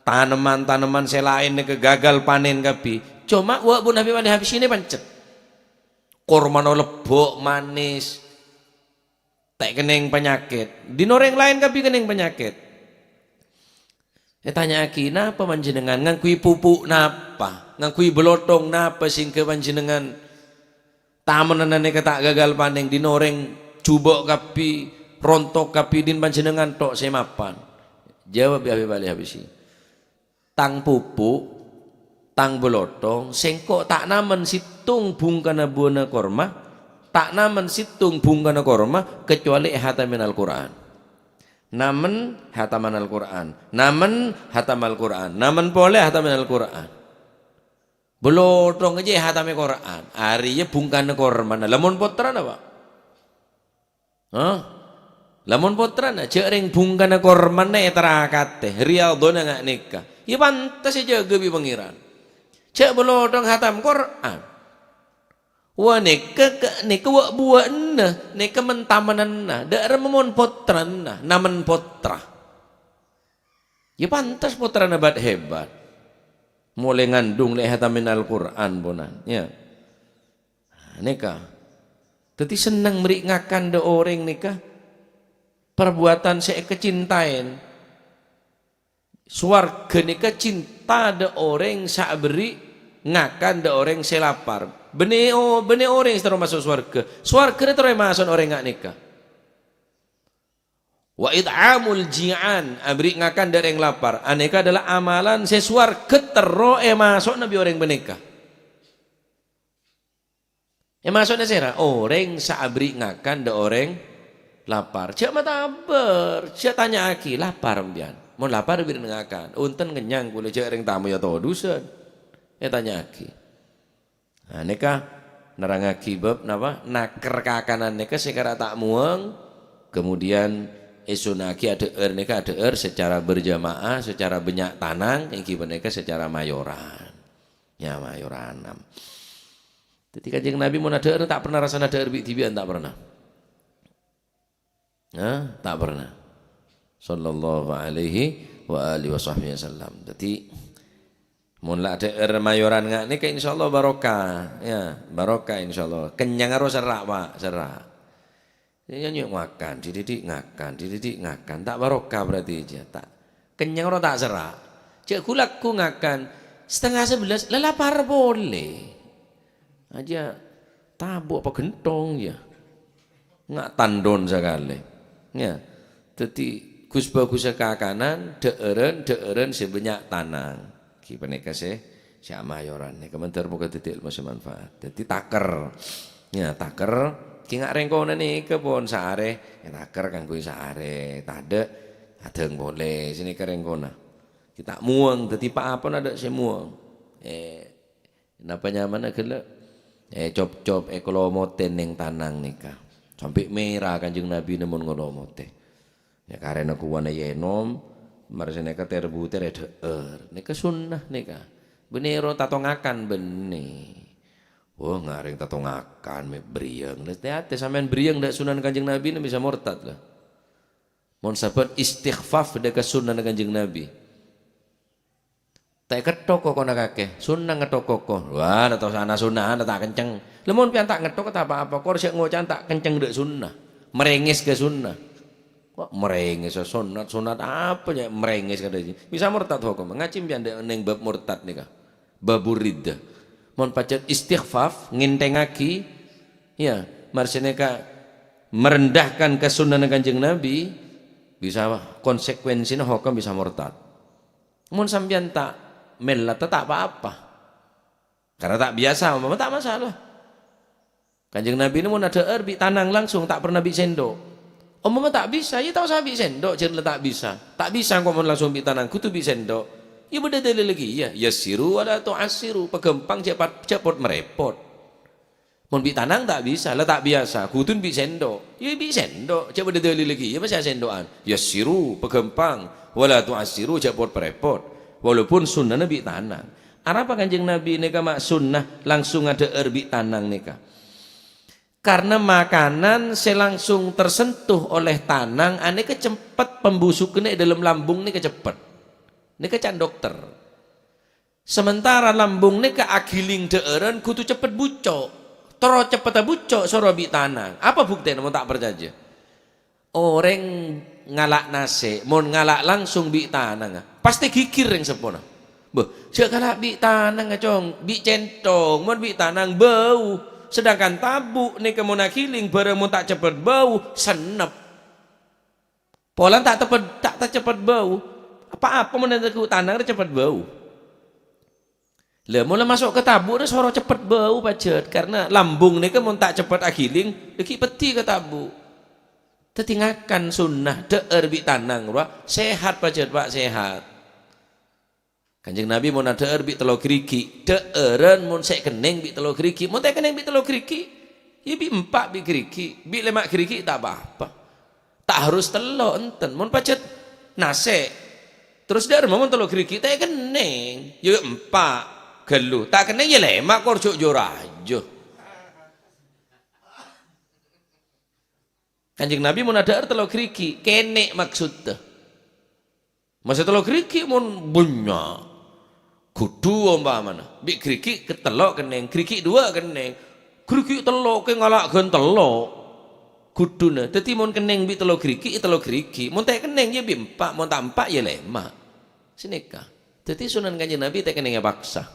tanemman-tanemman sè laèn nèka gagal panen kabbhi. Coma wâ' bun Habib Ali Habsyi nè pancet. Kormana lebbhu', manis. Ta' kennèng panyakèt. Dhin orèng laèn kabbhi kennèng panyakèt. Ètanya'aghi, "Napa panjhennengngan ngangghuy pupuk napa? Ngangghuy bâlotong napa sehingga panjhennengngan tamennanna nèka ta' gagal panen dhin orèng jhubâ' kabbhi, rontok kabbhi dhin panjhennengngan tok sè mapan?" Jâwâb bi' Habib Ali Habsyi. Tang pupuk, tang bâlotong, sèngko' ta' namen sèttong bhungkana buwâna korma, ta' namen sèttong bhungkana korma, kecuali èhatamè Al-Qur'an. Namen hataman Al-Qur'an, namen hataman Al-Qur'an, namen polè hataman Al-Qur'an. Bâlotong jâ' èhatamè Qur'an, arèya bhungkana kormana. Lamon pottrana, Pak? Hah? Lamon pottrana, jâ' rèng bhungkana kormana ètarakatè, riyadhâna nga' nèka. Iyâ pantes èjâgâ bi' Pangèran. Jâ' bâlotong hatam Qur'an. Wah, nèka, ka-, nèka wâ'-buwâ'ânna, nèka men-, tamennanna, dâ' remma mon pottrana, namen pottra. Iyâ pantes pottrana bât-hebat. Molaè ngandung lè' hatamèn Al-Qur'an, ponan, yâ. Nèka. Dhâddhi senneng mèrèk ngakan dâ' orèng nèka parbuwâtan sè èkacintaèn. Sowarghâ nèka cinta dâ' orèng sè abherri' ngakan dâ' orèng sè lapar. Bânnè o-, bânnè orèng sè terro maso' sowarghâ. Sowarghâ rè terro èmaso'na orèng nga' nèka. Wa it'amul ji'an, aberri' ngakan dâ' rèng lapar. Anèka adalah amalan sè sowarghâ terro èmaso'na bi' orèng panèka. Èmaso'na sèra? Orèng sè aberri' ngakan dâ' orèng lapar. Jhâ' matabâr, jhâ' tanya'aghi, "Lapar empèyan?" Mon lapar, bherri'na ngakan. "Onten, kennyang kaulâ, jhâ' rèng tamoy atodusân." Ètanya'aghi. Nah, nèka nerrangngaghi bab napa? Naker kakanan nèka sè kèra ta' mowang, kemudian èsunna'aghi adhâ'âr nèka adhâ'âr secara berjamaah, secara bânnya' tanang, èngghi panèka secara mayoran. Ya, mayoran. Dhâddhi Kanjeng Nabi mon adhâ'âr ta' pernah rassana adhâ'âr bi'-dhibi'ân, ta' pernah. Nah, ta' pernah. Sallallahu alaihi wa alihi wasahbihi wasallam. Dhâddhi, mon la adhâ'âr mayoran nga' nèka insyaallah barokah, ya, barokah insyaallah. Kennyang aro serra', Pak, serra'. Ya, nyè' ngakan, dhi'-dhi' ngakan, dhi'-dhi' ngakan. Ta' barokah berarti, jhâ', ta'. Kennyang aro ta' serra'. Jhâ' ghu-lagghu ngakan, setengah sebelas, la lapar polè. Ajâ tabu' apa ghentong, ya. Nga' tandon sakalè. Ya. Dhâddhi, ghus-bhâghus kakanan, dhâ'ârân, dhâ'ârân sè bânnya' tanang. Ghi panèka sè, sè amayoran. Nèka mandhâr moghâ dhâddhi èlmo sè manfaat. Dhâddhi taker. Ya, taker. Ghi nga' rèng kona nèka pon saarè. Ya, taker kaangghuy saarè. Tadâ', adhâng polè. Sè nèka rèng kona. Ghi ta' mowang. Dhâddhi pa-apana adâ' sè mowang. Eh, Napa nyamana ghellâ'? Ècop-cop, èkalomotè neng tanang nèka. Sampè' mèra Kanjeng Nabi nèmon ngalomotè. Ya, karena kuwana ènom, marè sanèka ter-buter èdhâ'âr. Nèka sunnah nèka. Bânnè ro tato ngakan bânnè. Wah, ngarèng tato ngakan, mè' bâriyâng. Lè, tè-atè sampèyan bâriyâng dâ' sunnana Kanjeng Nabi, bisa mortad, lho. Mon sabbhân istikhfaf dâ' ka sunnana Kanjeng Nabi. Ta' èketthok kokona kakè, sunnah ngetthok koko. Wah, la ta' usah ana sunnah, la ta' kenceng. Lha mon pèyan ta' ngetthok ta' pa-apa, kor sè ngoca'an ta' kenceng dâ' sunnah. Merengges ka sunnah. Kok merengges ka sunnat, sunnat apa ya merengges ka dâ' bisa mortad hokom. Ngajhi pèyan dâ' neng bab mortad nèka. Babur riddah. Mon pajhât istikhfaf, ngentengngaghi, ya, marsanèka merendahkan ka sunnana Kanjeng Nabi, bisa konsekuensina hokom bisa mortad. Mon sampèyan ta' mèllata ta' pa-apa. Karena ta' biyasa, umpama ta' masalah. Kanjeng Nabi nèmon adhâ'âr bi' tanang langsung, ta' pernah bi' sendok. Umpama ta' bisa, ya ta' usah bi' sendok, jhâ' la ta' bisa. Ta' bisa engko' mon langsung bi' tanang, kodhu bi' sendok. Ya bâdâ dalil lagi, ya. Yassiru wa la tu'assiru, paghâmpang jhâ' pat-, jhâ' pot-marèpot. Mon bi' tanang ta' bisa, la ta' biyasa, kodhu bi' sendok. Ya bi' sendok, jhâ' bâdâ dalil lagi, ya masa sendokan. Yassiru, paghâmpang, wa la tu'assiru, jhâ' pot-marèpot. Walaupun sunnana bi' tanang. Arapa Kanjeng Nabi nèka ma' sunnah langsung adhâ'âr bi' tanang nèka? Karena makanan sè langsung tersentuh oleh tanang, anèka cepet pembusukanna è dâlem lambung nèka cepet. Nèka can dokter. Sementara lambung nèka aghilling dhâ'ârân kodhu cepet bucco'. Terro ceppetta bucco' soro bi' tanang. Apa buktèna mon ta' parcajâ? Orèng ngala' nasè', mon ngala' langsung bi' tanangnga, pastè ghighir rèng seppona. Bâh, jhâ' kala' bi' tanangnga, Cong, bi' cènthong, mon bi' tanang bâu. Sedangkan tabu' nèka mon aghilling bârâng mon ta' cepet bâu, sennep. Polana ta' teppet, ta', ta' cepet bâu. Pa-apa mon nèka tanang rè cepet bâu. Lah, mon la maso' ka tabu' rè soro cepet bâu pajhât, karena lambung nèka mon ta' cepet aghilling, la ghi' peddhi ka tabu'. Dhâddhi ngakan sunnah, dhâ'âr bi' tanang rowa, sehat pajhât, Pak, sehat. Kanjeng Nabi mon adhâ'âr bi' tello' ghârighi', dhâ'ârân mon sè kennèng bi' tello' ghârighi'. Mon ta' kennèng bi' tello' ghârighi', ya bi' empa' bi' ghârighi', bi' lèma' ghârighi' ta' pa-apa. Ta' harus tello', enten. Mon pajhât nasè', terros dhâ'âr mon tello' ghârighi' ta' kennèng, ya empa', ghâllu. Ta' kennèng ya lèma', kor jhâ' jhâ' rajâ. Kanjeng Nabi mon adhâ'âr tello' ghârighi', kènè' maksudda. Masa tello' ghârighi' mon bânnya'. Ghudhu ompamana, bi' ghârighi' katello' kennèng, ghârighi' duwâ' kennèng, ghârighi' tello' kè ngala' ghân tello'. Ghudhuna. Dhâddhi mon kennèng bi' tello' ghârighi', ya tello' ghârighi'. Mon ta' kennèng, ya bi' empa'. Mon ta' empa', ya lèma'. Sanèka. Dhâddhi Sunan Kanjeng Nabi ta' kennèng èpaksa.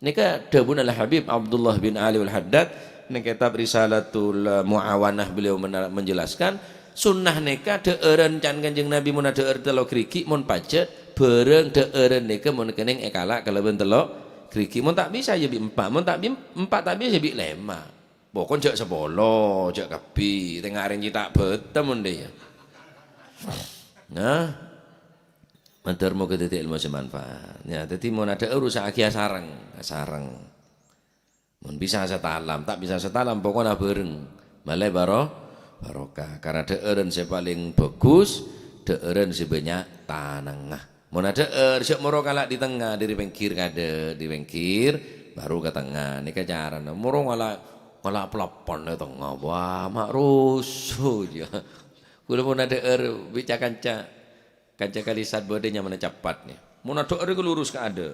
Nèka dhâbuna Al-Habib Abdullah bin Ali Al-Haddad neng kitab Risalatul Muawanah, beliau mena-, menjelaskan, Sunnah nèka dhâ'ârân can Kanjeng Nabi mon adhâ'âr tello' ghârighi', mon pajhât bhârâng dhâ'ârân nèka mon kennèng èkala' kalabân tello' ghârighi'. Mon ta' bisa ya bi' empa', mon ta' bi-, empa' ta' bisa ya bi' lèma'. Pokon jhâ' sapolo, jhâ' kabbhi, tengnga arèng cèta' bhâthem mon dâ' iyâ. Nah, mandhâr moghâ dhâddhi èlmo sè manfaat. Ya, dhâddhi mon adhâ'âr usa'aghi asareng, asareng. Mon bisa satalam, ta' bisa satalam, pokona bhâreng. Malè baro-, barokah. Karana dhâ'ârân sè palèng bhâghus, dhâ'ârân sè bânnya' tanangnga. Mon adhâ'âr, jhâ' moro kala' dâri tengnga, dâri pèngghir kadâ', dâri pèngghir, baru ka tengnga. Nèka carana. Moro ngala', ngala' plèpon è tengnga. Wah, ma' rusuh, jâ. Kaulâ mon adhâ'âr bi' ca-kanca, kanca kalisat bâdâ nyamana Capat, nè. Mon adhâ'âr èko lurus ka adâ'.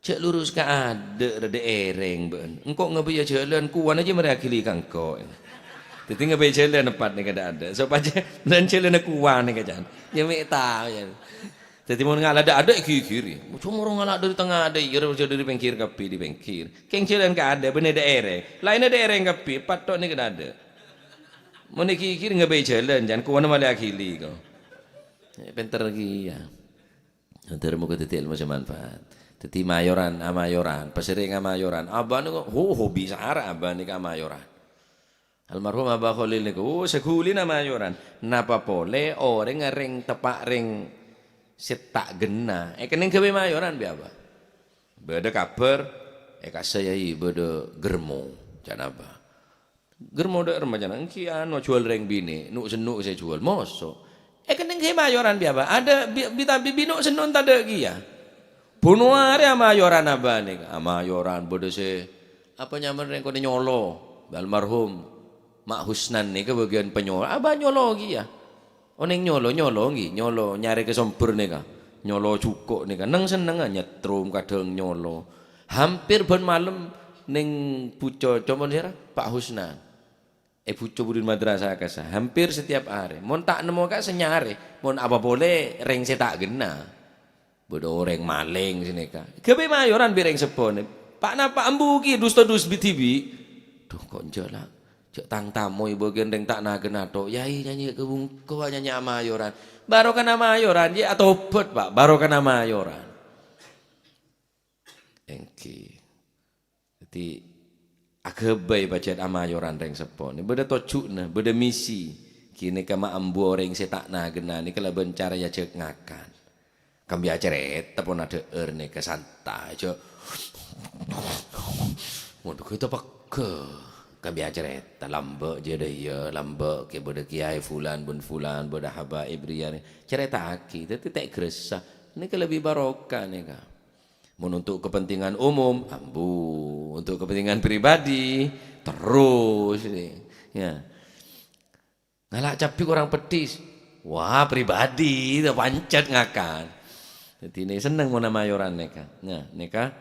Jhâ' lurus ka adâ', rè dâ' èrèng bâ'na. Engko' ngabbhiyâ jhâlân, kowana jiyâ marè aghili ka engko'. Dhâddhi ngabbhiyâ jhâlân eppa' nèka dâ' adâ'. Sopajâ bâ'na jhâlânna kowa nèka, can. Yâ mè' tao, yâ. Dhâddhi mon ngala' dâ' adâ' èghighiri. Coma moro ngala' dâri tengnga adâ', iyâ, dâri pèngghir kabbhi, dâri pèngghir. Kèng jhâlân ka adâ', bânnè dâ' èrèng. Laènna dâ' èrèng kabbhi, patto' nèka dâ' adâ'. Mon èghighiri ngabbhiyâ jhâlân, can, kowana malè aghili, ko. Eh, pènter kèya. Dhâddhi moghâ dhâddhi èlmo sè manfaat. Dhâddhi mayoran, amayoran, pasèrèng amayoran. Abâ nèko, ho, hobi sara abâ nèko amayoran. Almarhum Abah Kholil nèko, oh, saghulina mayoran. Napa polè orèng rèng teppa' rèng sè ta' ghenna, èkennèng ghâbây mayoran bi' abâ. Bâdâ kabhâr, èkasayai bâdâ germo, can abâ. Germo dâ' remma can, èngghi anu, juwâl rèng binè', nu'-sennu' sè juwâl. Moso'. Èkennèng ghâbây mayoran bi' abâ. Adâ' bi-, bi-, ta-, bi-, bino' senno' tadâ' kèya. Buno arè amayoran abâ nèka. Amayoran bâdâ sè, apa nyamana rèng konè nyolo. Almarhum Ma' Husnan nèka bâgiyân panyolo. Abâ nyolo kèya. Onèng nyolo, nyolo ngghi, nyolo nyarè ka sombher nèka. Nyolo jhuko' nèka. Neng-sennengnga nyetrum kadhâng nyolo. Hampir bân malem neng buco, comon sèra, Pa' Husnan. È buco budin madrasah kassa, hampir setiap arè. Mon ta' nemmo kassa nyarè, mon apa polè rèng sè ta' ghenna. Bâdâ orèng malèng sè nèka. Ghâbây mayoran bi' rèng seppona. Pa'-napa' ambu kèya dusta dus bi-, dhibi'. Duh, ko' enjâ' la. Jhâ' tang tamoy bâgiyân rèng ta' na-ghenna to'. Yai nyanyi ka bungko nyanyi amayoran. Barokana mayoran, yâ atobhât, Pa'. Barokana mayoran. Èngghi. Dhâddhi, aghâbây pajhât amayoran rèng seppo nè. Bâdâ tojjhuna, bâdâ misi. Ghânèka ma' ambu orèng sè ta' na-ghenna nè kalabân cara èajhâk ngakan. Kambi acarèta pon adhâ'âr nèka santai, jhâ'. Mon ghâto pegghâ. Kambi acarèta, lambâ' jârèya, lambâ' kè bâdâ kèyaè fulan bân fulan, bâdâ habaib rèya nè. Carèta'aghi, dhâddhi ta' gressa. Nèka lebbi barokah nèka. Mon untuk kepentingan umum, ambu. Untuk kepentingan pribadi, terus. Ya. Ngala' cabbhi korang peddhis. Wah, pribadi, ta' pancet ngakan. Dhâddhi, nè senneng mon amayoran nèka. Nah, nèka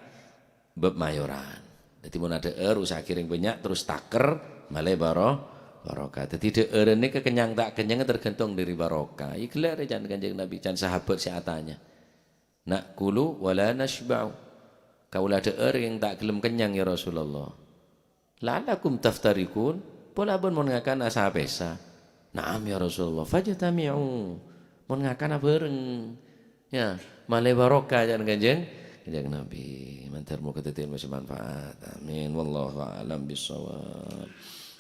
bab mayoran. Dhâddhi, mon adhâ'âr, usaha ghâreng bânnya', terus takèr, malè baro-, barokah. Dhâddhi, dhâ'ârân nèka kenyang ta' kenyang tergantung dâri barokah. Ikhlas rè can Kanjeng Nabi, can sahabat sè atanya. Na'kulu wa la nasyba'u. Kaulâ dhâ'âr kèng ta' ghellem kennyang, ya Rasulullah. La'allakum taftarikun, pola bân mon ngakan sa-pèsa. Na'am, ya Rasulullah. Fajtami'u, mon ngakan abhâreng. Ya, malè barokah jhân Kanjeng, Kanjeng Nabi. Mandhâr moghâ dhâddhi èlmo sè manfaat. Amin. Wallahu a'lam bissawab.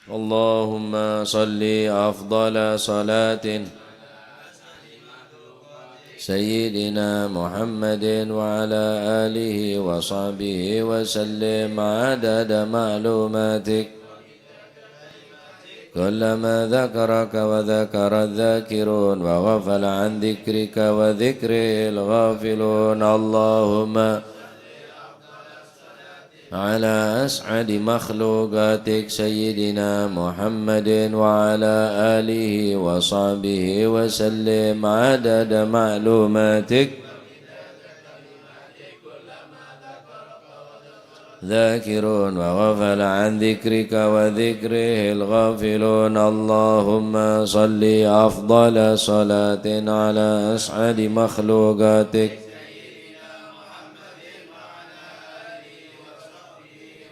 Allahumma shalli afdhala shalatin Sayyidina Muhammadin wa ala alihi wa sahbihi wa sallim adada ma'lumatik. Kullama dzakaraka wa dzakara dzakirun wa ghafala an dzikrika wa dzikrihil ghafilun. Allahumma ala as'adi makhluqatik Sayyidina Muhammadin wa ala alihi wa sahbihi wa sallim adada ma'lumatik. Dzakirun wa ghafala an dzikrika wa dzikrihil ghafilun. Allahumma shalli afdhala shalatin ala as'adi makhluqatik.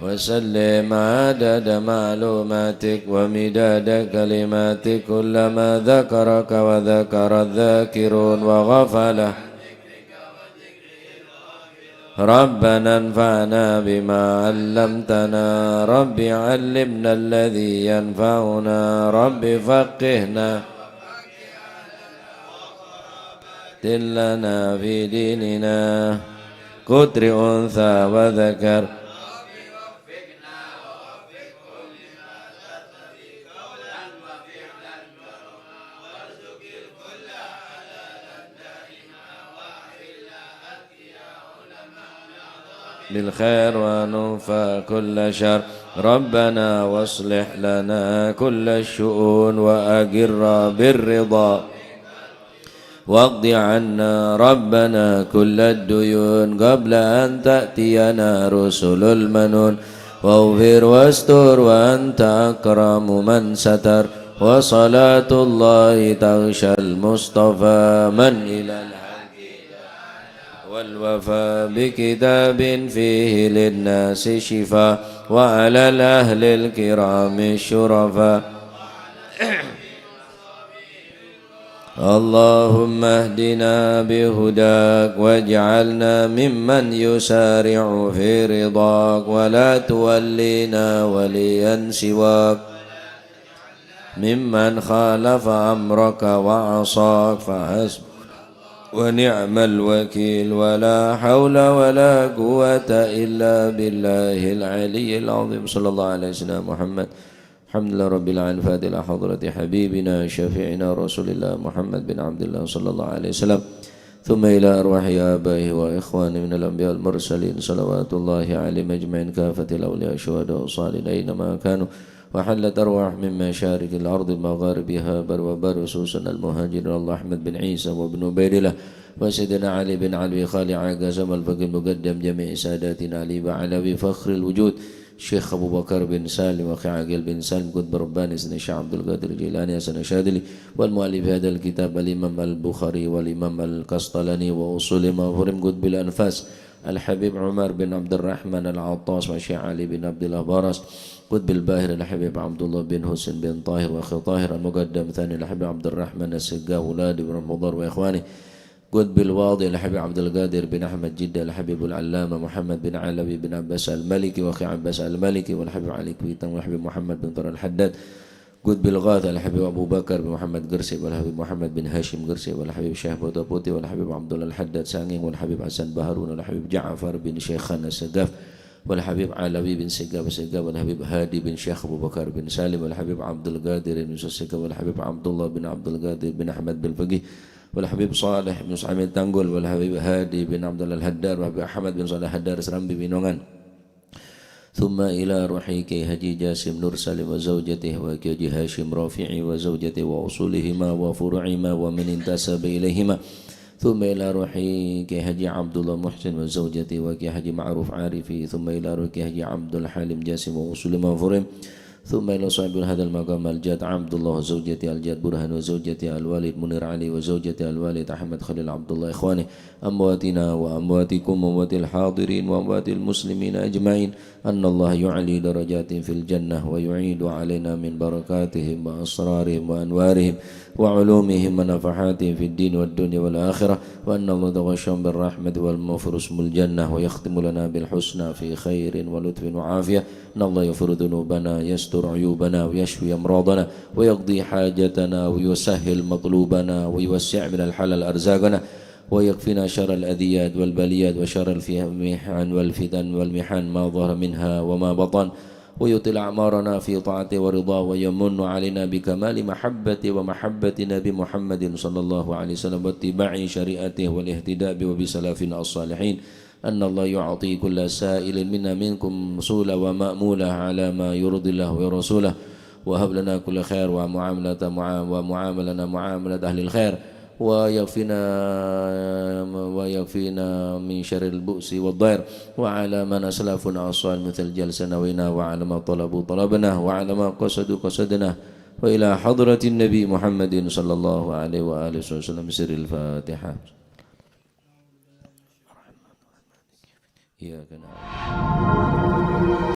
وسلم عدد معلوماتك ومداد كلماتك، كلما ذكرك وذكر الذاكرون وغفل ربنا انفعنا بما علمتنا. رب علمنا الذي ينفعنا. رب فقهنا لنا في ديننا. كتر أنثى وذكر. بالخير وننفى كل شر. ربنا واصلح لنا كل الشؤون وأقر بالرضا. واقض عنا ربنا كل الديون قبل أن تأتينا رسل المنون. واغفر واستر وأنت أكرم من ستر. وصلاة الله تغشى المصطفى من إلى الحق والوفاء بكتاب فيه للناس شفاء وعلى الأهل الكرام الشرفاء. اللهم اهدنا بهداك واجعلنا ممن يسارع في رضاك ولا تولينا وليا سواك ممن خالف أمرك وعصاك فحسبنا ونعم الوكيل ولا حول ولا قوة إلا بالله العلي العظيم. صلى الله على سيدنا محمد. الحمد لله رب العالمين. الفاتحة إلى حضرة حبيبنا شفيعنا رسول الله محمد بن عبد الله صلى الله عليه وسلم. ثم إلى أرواح آبائه وإخوانه من الأنبياء والمرسلين صلوات الله عليهم أجمعين كافة الأولياء الشهداء الصالحين أينما كانوا وحلت أرواحهم من مشارق الأرض ومغاربها بر وبر، خصوصا المهاجرين الله أحمد بن عيسى وابن عبيد الله وسيدنا علي بن علوي خالع قسم الفقيه المقدم جميع ساداتنا علي وعلوي فخر الوجود الشيخ أبو بكر بن سالم وأخي عقيل بن سالم قطب رباني سيدنا الشيخ عبد القادر الجيلاني حسن الشاذلي والمؤلف هذا الكتاب الإمام البخاري والإمام القسطلاني وأصول مغفورهم قطب الأنفاس الحبيب عمر بن عبد الرحمن العطاس والشيخ علي بن عبد الله براس قطب الباهر الحبيب عبد الله بن حسين بن طاهر وأخي طاهر المقدم ثاني الحبيب عبد الرحمن السقاف ولاده بن مضر وإخوانه قطب الواضح الحبيب عبد القادر بن أحمد جدة الحبيب العلامة محمد بن علوي بن عباس المالكي وأخي عباس المالكي والحبيب علي كويتان والحبيب محمد بن طارق الحداد قطب الغاثة الحبيب أبو بكر بن محمد قرسي والحبيب محمد بن هاشم قرسي والحبيب شيخ بوتوبوتي والحبيب عبد الله الحداد سانغينغ والحبيب حسن بهارون والحبيب جعفر بن شيخان السقاف والحبيب علوي بن سقاف السقاف والحبيب هادي بن شيخ أبو بكر بن سالم والحبيب عبد القادر بن يوسف السقاف والحبيب عبد الله بن عبد القادر بن أحمد بن فقيه والحبيب صالح بن سعيد التنقل والحبيب هادي بن عبد الله الهدار والحبيب أحمد بن صالح الهدار Serambi Binongan. ثم إلى روح كي حاجي جاسم نور سالم وزوجته وكي حاجي هاشم رافعي وزوجته وأصولهما وفروعهما ومن انتسب إليهما. ثم إلى روح كي حاجي عبد الله محسن وزوجته وكي حاجي معروف عارفي. ثم إلى روح كي حاجي عبد الحليم جاسم وأصولهما وفروعهما. ثم إلى صاحب هذا المقام الجاد عبد الله وزوجته الجاد برهان وزوجته الوالد منير علي وزوجته الوالد أحمد خليل عبد الله إخوانه أمواتنا وأمواتكم وأموات الحاضرين وأموات المسلمين أجمعين أن الله يعلي درجاتهم في الجنة ويعيد علينا من بركاتهم وأسرارهم وأنوارهم وعلومهم ونفحاتهم في الدين والدنيا والآخرة وأن الله يتغشاهم بالرحمة والمغفرة ويسكنهم الجنة ويختم لنا بالحسنى في خير ولطف وعافية أن الله يغفر ذنوبنا، يستر عيوبنا، ويشفي أمراضنا، ويقضي حاجتنا، ويسهل مطلوبنا، ويوسع من الحلال أرزاقنا، ويكفينا شر الأذيات والبليات وشر المحن والفتن والمحن ما ظهر منها وما بطن، ويطيل أعمارنا في طاعته ورضاه، ويمن علينا بكمال محبته ومحبة نبي محمد صلى الله عليه وسلم واتباع شريعته والاهتداء به وبسلفنا الصالحين. أن الله يعطي كل سائل منا منكم سؤلا ومأمولا على ما يرضي الله ورسوله، وهب لنا كل خير ومعاملة مع-، ومعاملنا معاملة أهل الخير، ويكفينا، ويكفينا من شر البؤس والضير، وعلى ما نسلفنا الصالح مثل جلسة نوينا، وعلى ما طلبوا طلبنا، وعلى ما قصدوا قصدنا، وإلى حضرة النبي محمد صلى الله عليه وآله وسلم سر الفاتحة. إياك نعبد.